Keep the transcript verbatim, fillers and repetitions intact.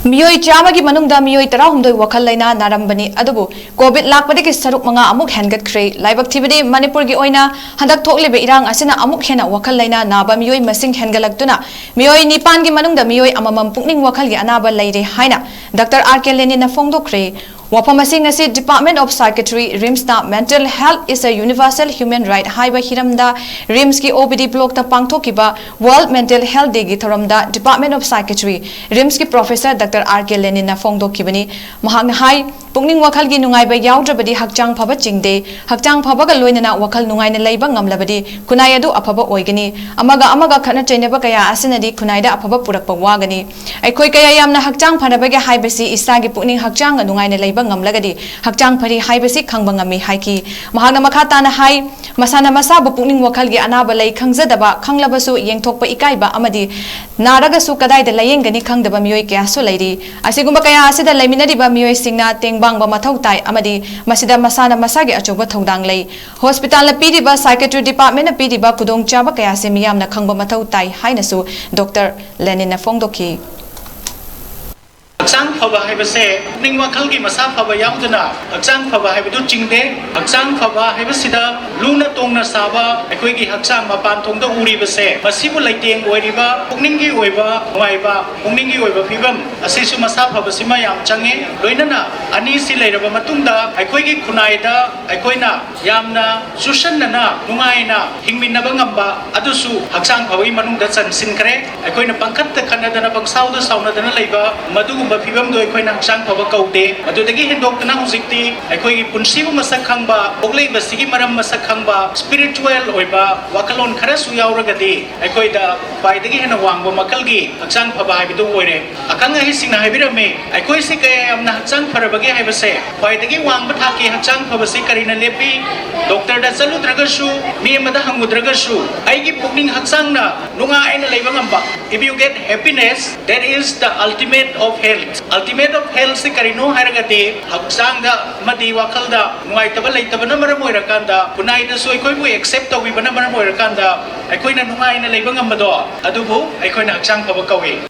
ꯃꯤꯑꯣꯏ ꯆꯥꯝꯃꯒꯤ ꯃꯅꯨꯡꯗ ꯃꯤꯑꯣꯏ ꯇꯔꯥꯍꯨꯝꯗꯣꯏ ꯋꯥꯈꯜ ꯂꯩꯅꯥ ꯅꯥꯔꯝꯕꯅꯤ, ꯑꯗꯨꯕꯨ ꯀꯣꯚꯤꯗ ꯂꯥꯛꯄꯗꯒꯤ ꯁꯔꯨꯛ ꯃꯉꯥ ꯑꯃꯨꯛ ꯍꯦꯟꯒꯠꯈ꯭ꯔꯦ꯫ ꯂꯥꯏꯕꯛ ꯊꯤꯕꯗꯤ, ꯃꯅꯤꯄꯨꯔꯒꯤ ꯑꯣꯏꯅ ꯍꯟꯗꯛ ꯊꯣꯛꯂꯤꯕ ꯏꯔꯥꯡ ꯑꯁꯤꯅ ꯑꯃꯨꯛ ꯍꯦꯟꯅ ꯋꯥꯈꯜ ꯂꯩꯅꯥ ꯅꯥꯕ ꯃꯤꯑꯣꯏ ꯃꯁꯤꯡ ꯍꯦꯟꯒꯠꯂꯛꯇꯨꯅ ꯃꯤꯑꯣꯏ ꯅꯤꯄꯥꯟꯒꯤ ꯃꯅꯨꯡꯗ ꯃꯤꯑꯣꯏ ꯑꯃꯃꯝ ꯄꯨꯛꯅꯤꯡ ꯋꯥꯈꯜꯒꯤ ꯑꯅꯥꯕ ꯂꯩꯔꯦ ꯍꯥꯏꯅ ꯗꯥꯛꯇꯔ ꯑꯥꯔ ꯀꯦ ꯂꯦꯅꯤꯟꯅ ꯐꯣꯡꯗꯣꯛꯈ꯭ꯔꯦ꯫ ꯋꯥꯐꯝ ꯑꯁꯤ ꯉꯁꯤ Department of Psychiatry, ꯔꯤꯝꯁꯇ Mental Health is a Universal Human Right ꯍꯥꯏꯕ ꯍꯤꯔꯝꯗ ꯔꯤꯝꯁꯀꯤ ꯑꯣ ꯕꯤ ꯗꯤ ꯕ꯭ꯂꯣꯛꯇ ꯄꯥꯡꯊꯣꯛꯈꯤꯕ World Mental Health Dayꯒꯤ ꯊꯧꯔꯝꯗ Department of Psychiatry, ꯔꯤꯝꯁꯀꯤ ꯄ꯭ꯔꯣꯐꯦꯁꯔ ꯗꯥꯛꯇꯔ ꯑꯥꯔ ꯀꯦ ꯂꯦꯅꯤꯟꯅ ꯐꯣꯡꯗꯣꯛꯈꯤꯕꯅꯤ꯫ ꯃꯍꯥꯛꯅ ꯍꯥꯏ, ꯄꯨꯛꯅꯤꯡ ꯋꯥꯈꯜꯒꯤ ꯅꯨꯡꯉꯥꯏꯕ ꯌꯥꯎꯗ꯭ꯔꯕꯗꯤ ꯍꯛꯆꯥꯡ ꯐꯕ ꯆꯤꯡꯗꯦ꯫ ꯍꯛꯆꯥꯡ ꯐꯕꯒ ꯂꯣꯏꯅꯅ ꯋꯥꯈꯜ ꯅꯨꯡꯉꯥꯏꯅ ꯂꯩꯕ ꯉꯝꯂꯕꯗꯤ ꯈꯨꯟꯅꯥꯏ ꯑꯗꯨ ꯑꯐꯕ ꯑꯣꯏꯒꯅꯤ꯫ ꯑꯃꯒ ꯑꯃꯒ ꯈꯠꯅ ꯆꯩꯅꯕ ꯀꯌꯥ ꯑꯁꯤꯅꯗꯤ ꯈꯨꯟꯅꯥꯏꯗ ꯑꯐꯕ ꯄꯨꯔꯛꯄ ꯋꯥꯒꯅꯤ꯫ ꯑꯩꯈꯣꯏ ꯀꯌꯥ ꯌꯥꯝꯅ ꯍꯛꯆꯥꯡ ꯐꯅꯕꯒꯤ ꯍꯥꯏꯕꯁꯤ ꯏꯁꯥꯒꯤ ꯄꯨꯛꯅꯤꯡ ꯍꯛꯆꯥꯡꯒ ꯅꯨꯡꯉꯥꯏꯅ ꯂꯩꯕ ꯉꯝꯂꯒꯗꯤ ꯍꯛꯆꯥꯡ ꯐꯔꯤ ꯍꯥꯏꯕꯁꯤ ꯈꯪꯕ ꯉꯝꯃꯤ ꯍꯥꯏꯈꯤ꯫ ꯃꯍꯥꯛꯅ ꯃꯈꯥ ꯇꯥꯅ ꯍꯥꯏ, ꯃꯁꯥꯅ ꯃꯁꯥꯕꯨ ꯄꯨꯛꯅꯤꯡ ꯋꯥꯈꯜꯒꯤ ꯑꯅꯥꯕ ꯂꯩ ꯈꯪꯖꯗꯕ, ꯈꯪꯂꯕꯁꯨ ꯌꯦꯡꯊꯣꯛꯄ ꯏꯀꯥꯏꯕ ꯑꯃꯗꯤ ꯅꯥꯔꯒꯁꯨ ꯀꯗꯥꯏꯗ ꯂꯥꯌꯦꯡꯒꯅꯤ ꯈꯪꯗꯕ ꯃꯤꯑꯣꯏ ꯀꯌꯥꯁꯨ ꯂꯩꯔꯤ꯫ ꯑꯁꯤꯒꯨꯝꯕ ꯀꯌꯥ ꯑꯁꯤꯗ ꯂꯩꯃꯤꯟꯅꯔꯤꯕ ꯃꯤꯑꯣꯏꯁꯤꯡꯅ ꯇꯦꯡꯕꯥꯡꯕ ꯃꯊꯧ ꯇꯥꯏ ꯑꯃꯗꯤ ꯃꯁꯤꯗ ꯃꯁꯥꯅ ꯃꯁꯥꯒꯤ ꯑꯆꯧꯕ ꯊꯧꯗꯥꯡ ꯂꯩ꯫ ꯍꯣꯁꯄꯤꯇꯥꯜꯅ ꯄꯤꯔꯤꯕ, Psychiatry Departmentꯅ ꯄꯤꯔꯤꯕ ꯈꯨꯗꯣꯡꯆꯥꯕ ꯀꯌꯥꯁꯤ ꯃꯤꯌꯥꯝꯅ ꯈꯪꯕ ꯃꯊꯧ ꯇꯥꯏ ꯍꯥꯏꯅꯁꯨ ꯗꯥꯛꯇꯔ ꯂꯦꯅꯤꯟꯅ ꯐꯣꯡꯗꯣꯛꯈꯤ꯫ ꯍꯛꯆꯥꯡ ꯐꯕ ꯍꯥꯏꯕꯁꯦ ꯄꯨꯛꯅꯤꯡ ꯋꯥꯈꯜꯒꯤ ꯃꯁꯥ ꯐꯕ ꯌꯥꯎꯗꯅ ꯍꯛꯆꯥꯡ ꯐꯕ ꯍꯥꯏꯕꯗꯨ ꯆꯤꯡꯗꯦ꯫ ꯍꯛꯆꯥꯡ ꯐꯕ ꯍꯥꯏꯕꯁꯤꯗ ꯂꯨꯅ ꯇꯣꯡꯅ ꯁꯥꯕ ꯑꯩꯈꯣꯏꯒꯤ ꯍꯛꯆꯥꯡ ꯃꯄꯥꯟ ꯊꯣꯡꯗ ꯎꯔꯤꯕꯁꯦ, ꯃꯁꯤꯕꯨ ꯂꯩꯇꯦꯡ ꯑꯣꯏꯔꯤꯕ ꯄꯨꯛꯅꯤꯡꯒꯤ ꯑꯣꯏꯕ ꯅꯨꯡꯉꯥꯏꯕ, ꯄꯨꯛꯅꯤꯡꯒꯤ ꯑꯣꯏꯕ ꯐꯤꯕꯝ ꯑꯁꯤꯁꯨ ꯃꯁꯥ ꯐꯕꯁꯤꯃ ꯌꯥꯝ ꯆꯪꯉꯦ꯫ ꯂꯣꯏꯅꯅ ꯑꯅꯤꯁꯤ ꯂꯩꯔꯕ ꯃꯇꯨꯡꯗ ꯑꯩꯈꯣꯏꯒꯤ ꯈꯨꯟꯅꯥꯏꯗ ꯑꯩꯈꯣꯏꯅ ꯌꯥꯝꯅ ꯆꯨꯁꯟꯅꯅ ꯅꯨꯡꯉꯥꯏꯅ ꯍꯤꯡꯃꯤꯟꯅꯕ ꯉꯝꯕ, ꯑꯗꯨꯁꯨ ꯍꯛꯆꯥꯡ ꯐꯕꯒꯤ ꯃꯅꯨꯡꯗ ꯆꯟꯁꯤꯟꯈ꯭ꯔꯦ꯫ ꯑꯩꯈꯣꯏꯅ ꯄꯪꯈꯠꯇ ꯈꯠꯅꯗꯅ, ꯄꯪꯁꯥꯎꯗ ꯁꯥꯎꯅꯗꯅ ꯂꯩꯕ, ꯃꯗꯨꯒꯨꯝꯕ ꯐꯤꯕꯝꯗꯨ ꯑꯩꯈꯣꯏꯅ ꯍꯛꯆꯥꯡ ꯐꯕ ꯀꯧꯗꯦ꯫ ꯑꯗꯨꯗꯒꯤ ꯍꯦꯟꯗꯣꯛꯇꯅ ꯍꯧꯖꯤꯛꯇꯤ ꯑꯩꯈꯣꯏꯒꯤ ꯄꯨꯟꯁꯤꯕꯨ ꯃꯁꯛ ꯈꯪꯕ, ꯄꯣꯛꯂꯛꯏꯕꯁꯤꯒꯤ ꯃꯔꯝ ꯃꯁꯛ ꯈꯪꯕ, spiritual ꯑꯣꯏꯕ ꯋꯥꯈꯜꯂꯣꯟ ꯈꯔꯁꯨ ꯌꯥꯎꯔꯒꯗꯤ ꯑꯩꯈꯣꯏꯗ ꯈ꯭ꯋꯥꯏꯗꯒꯤ ꯍꯦꯟꯅ ꯋꯥꯡꯕ ꯃꯈꯜꯒꯤ ꯍꯛꯆꯥꯡ ꯐꯕ ꯍꯥꯏꯕꯗꯨ ꯑꯣꯏꯔꯦ꯫ ꯑꯈꯪ ꯑꯍꯩꯁꯤꯡꯅ ꯍꯥꯏꯕꯤꯔꯝꯃꯤ, ꯑꯩꯈꯣꯏꯁꯦ ꯀꯌꯥ ꯌꯥꯝꯅ ꯍꯛꯆꯥꯡ ꯐꯔꯕꯒꯦ ꯍꯥꯏꯕꯁꯦ꯫ ꯈ꯭ꯋꯥꯏꯗꯒꯤ ꯋꯥꯡꯕ ꯊꯥꯛꯀꯤ ꯍꯛꯆꯥꯡ ꯐꯕꯁꯤ ꯀꯔꯤꯅ ꯂꯦꯞꯄꯤ? ꯗꯣꯛꯇꯔꯗ ꯆꯠꯂꯨꯗ꯭ꯔꯒꯁꯨ, ꯃꯤ ꯑꯃꯗ ꯍꯪꯉꯨꯗ꯭ꯔꯒꯁꯨ, ꯑꯩꯒꯤ ꯄꯨꯛꯅꯤꯡ ꯍꯛꯆꯥꯡꯅ ꯅꯨꯡꯉꯥꯏꯅ ꯂꯩꯕ ꯉꯝꯕ꯫ If you get happiness, that is the ultimate of health. Ultimate of health ꯁꯤ ꯀꯔꯤꯅꯣ ꯍꯥꯏꯔꯒꯗꯤ, ꯍꯛꯆꯥꯡꯗ ꯑꯃꯗꯤ ꯋꯥꯈꯜꯗ ꯅꯨꯡꯉꯥꯏꯇꯕ ꯂꯩꯇꯕꯅ ꯃꯔꯝ ꯑꯣꯏꯔꯀꯥꯟꯗ, ꯈꯨꯟꯅꯥꯏꯗꯁꯨ ꯑꯩꯈꯣꯏꯕꯨ accept ꯇꯧꯕꯤꯕꯅ ꯃꯔꯝ ꯑꯣꯏꯔꯀꯥꯟꯗ, ꯑꯩꯈꯣꯏꯅ ꯅꯨꯡꯉꯥꯏꯅ ꯂꯩꯕ ꯉꯝꯕꯗꯣ, ꯑꯗꯨꯕꯨ ꯑꯩꯈꯣꯏꯅ ꯍꯛꯆꯥꯡ ꯐꯕ ꯀꯧꯏ꯫